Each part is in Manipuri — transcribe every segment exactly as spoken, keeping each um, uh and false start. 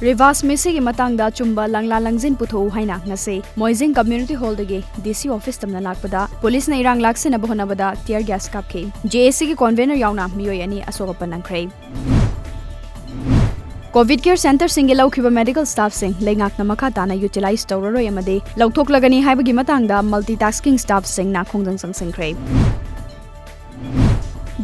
ꯔꯤꯚꯥꯁ ꯃꯤꯁꯤꯒꯤ ꯃꯇꯥꯡꯗ ꯑꯆꯨꯝꯕ ꯂꯪꯂꯥ ꯂꯪꯖꯤꯟ ꯄꯨꯊꯣꯛꯎ ꯍꯥꯏꯅ ꯉꯁꯤ ꯃꯣꯏꯖꯤꯡ ꯀꯝꯃ꯭ꯌꯨꯅꯤꯇꯤ ꯍꯣꯜꯗꯒꯤ ꯗꯤ ꯁꯤ ꯑꯣꯐꯤꯁ ꯇꯝꯅ ꯂꯥꯛꯄꯗ ꯄꯨꯂꯤꯁꯅ ꯏꯔꯥꯡ ꯂꯥꯛꯁꯤꯟꯅꯕ ꯍꯣꯠꯅꯕꯗ ꯇꯤꯌꯔ ꯒ꯭ꯌꯥꯁ ꯀꯥꯞꯈꯤ꯫ ꯖꯦ ꯑꯦ ꯁꯤꯒꯤ ꯀꯣꯟꯚꯦꯅꯔ ꯌꯥꯎꯅ ꯃꯤꯑꯣꯏ ꯑꯅꯤ ꯑꯁꯣꯛ ꯑꯄꯟ ꯅꯪꯈ꯭ꯔꯦ꯫ ꯀꯣꯚꯤꯗ ꯀꯦꯌꯔ ꯁꯦꯟꯇꯔꯁꯤꯡꯒꯤ ꯂꯧꯈꯤꯕ ꯃꯦꯗꯤꯀꯦꯜ ꯁ꯭ꯇꯥꯐꯁꯤꯡ ꯂꯩꯉꯥꯛꯅ ꯃꯈꯥ ꯇꯥꯅ ꯌꯨꯇꯤꯂꯥꯏꯖ ꯇꯧꯔꯔꯣꯏ ꯑꯃꯗꯤ ꯂꯧꯊꯣꯛꯂꯒꯅꯤ ꯍꯥꯏꯕꯒꯤ ꯃꯇꯥꯡꯗ ꯃꯜꯇꯤ ꯇꯥꯁꯀꯤꯡ ꯁ꯭ꯇꯥꯐꯁꯤꯡꯅ ꯈꯣꯡꯖꯪ ꯆꯪꯁꯤꯟꯈ꯭ꯔꯦ꯫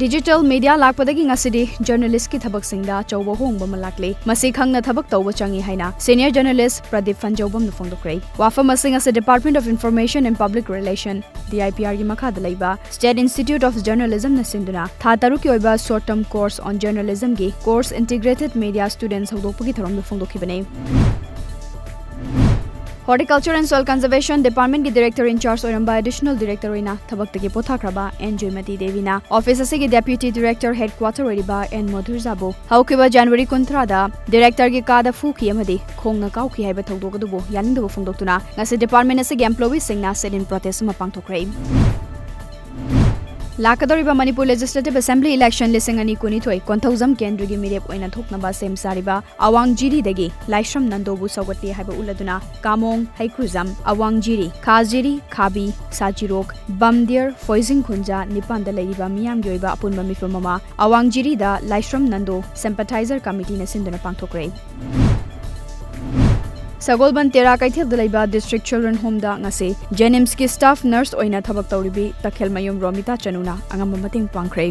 ꯗꯤꯖꯤꯇꯦꯜ ꯃꯤꯗꯤꯌꯥ ꯂꯥꯛꯄꯗꯒꯤ ꯉꯁꯤꯗꯤ ꯖꯔꯅꯦꯂꯤꯁ꯭ꯠꯀꯤ ꯊꯕꯛꯁꯤꯡꯗ ꯑꯆꯧꯕ ꯑꯍꯣꯡꯕ ꯑꯃ ꯂꯥꯛꯂꯦ꯫ ꯃꯁꯤ ꯈꯪꯅ ꯊꯕꯛ ꯇꯧꯕ ꯆꯪꯏ ꯍꯥꯏꯅ ꯁꯤꯅꯤꯌꯔ ꯖꯔꯅꯦꯂꯤꯁ꯭ꯠ ꯄ꯭ꯔꯗꯤꯞ ꯐꯟꯖꯧꯕꯝꯅ ꯐꯣꯡꯗꯣꯛꯈ꯭ꯔꯦ꯫ ꯋꯥꯐꯝ ꯑꯁꯤꯡ ꯑꯁꯤ Department of Information and Public Relation, D I P R ꯒꯤ ꯃꯈꯥꯗ ꯂꯩꯕ State Institute of Journalism ꯅ ꯁꯤꯟꯗꯨꯅ ꯊꯥ ꯇꯔꯨꯛꯀꯤ ꯑꯣꯏꯕ Short Term Course on Journalism ꯒꯤ Course Integrated Media Students ꯍꯧꯗꯣꯛꯄꯒꯤ ꯊꯧꯔꯝꯗ ꯐꯣꯡꯗꯣꯛꯈꯤꯕꯅꯤ꯫ Horticulture and Soil Conservation Department ꯀꯤ Director in Charge ꯑꯣꯏꯔꯝꯕ Additional Director ꯑꯣꯏꯅ ꯊꯕꯛꯇꯒꯤ ꯄꯣꯊꯥꯈ꯭ꯔꯕ ꯑꯦꯟ ꯖꯣꯏꯃꯇꯤ ꯗꯦꯕꯤꯅ Office ꯑꯁꯤꯒꯤ Deputy Director Headquarter ꯑꯣꯏꯔꯤꯕ ꯑꯦꯟ ꯃꯣꯙꯨꯔꯖꯥꯕꯨ ꯍꯧꯈꯤꯕ January ꯀꯨꯟꯊ꯭ꯔꯥꯗ Director ꯒꯤ ꯀꯥꯗ ꯐꯨꯈꯤ ꯑꯃꯗꯤ ꯈꯣꯡꯅ ꯀꯥꯎꯈꯤ ꯍꯥꯏꯕ ꯊꯧꯗꯣꯛ ꯑꯗꯨꯕꯨ ꯌꯥꯅꯤꯡꯗꯕ ꯐꯣꯡꯗꯣꯛꯇꯨꯅ ꯉꯁꯤ department ꯑꯁꯤꯒꯤ employee ꯁꯤꯡꯅ sit-in protest ꯑꯃ ꯄꯥꯡꯊꯣꯛꯈ꯭ꯔꯦ꯫ ꯂꯥꯛꯀꯗꯧꯔꯤꯕ ꯃꯅꯤꯄꯨꯔ Legislative Assembly election ꯂꯤꯁꯤꯡ ꯑꯅꯤ ꯀꯨꯟꯅꯤꯊꯣꯏ ꯀꯣꯟꯊꯧꯖꯝ ꯀꯦꯟꯗ꯭ꯔꯒꯤ ꯃꯤꯔꯦꯞ ꯑꯣꯏꯅ ꯊꯣꯛꯅꯕ ꯁꯦꯝ ꯁꯥꯔꯤꯕ ꯑꯋꯥꯡ ꯖꯤꯔꯤꯗꯒꯤ ꯂꯥꯏꯁ꯭ꯔꯝ ꯅꯟꯗꯣꯕꯨ ꯁꯧꯒꯠꯂꯤ ꯍꯥꯏꯕ ꯎꯠꯂꯗꯨꯅ ꯀꯥꯃꯣꯡ, ꯍꯩꯀ꯭ꯔꯨꯖꯝ, ꯑꯋꯥꯡ ꯖꯤꯔꯤ, ꯈꯥ ꯖꯤꯔꯤ, ꯈꯥꯕꯤ, ꯁꯥꯖꯤꯔꯣꯛ, ꯕꯝꯗꯤꯌꯔ, ꯐꯣꯏꯖꯤꯡ ꯈꯨꯟꯖꯥ ꯅꯤꯄꯥꯟꯗ ꯂꯩꯔꯤꯕ ꯃꯤꯌꯥꯝꯒꯤ ꯑꯣꯏꯕ ꯑꯄꯨꯟꯕ ꯃꯤꯐꯝ ꯑꯃ ꯑꯋꯥꯡ ꯖꯤꯔꯤꯗ ꯂꯥꯏꯁ꯭ꯔꯝ ꯅꯟꯗꯣ Sympathizer Committee ꯅ ꯁꯤꯟꯗꯨꯅ ꯄꯥꯡꯊꯣꯛꯈ꯭ꯔꯦ꯫ ꯁꯒꯣꯜꯕꯟ ꯇꯦꯔꯥ ꯀꯩꯊꯦꯜꯗ ꯂꯩꯕ District Children Home ꯗ ꯉꯁꯤ JNIMS ꯀꯤ staff nurse ꯑꯣꯏꯅ ꯊꯕꯛ ꯇꯧꯔꯤꯕꯤ ꯇꯈꯦꯜꯃꯌꯨꯝ ꯔꯣꯃꯤꯇꯥ ꯆꯅꯨꯅ ꯑꯉꯝꯕ ꯃꯇꯦꯡ ꯄꯥꯡꯈ꯭ꯔꯦ꯫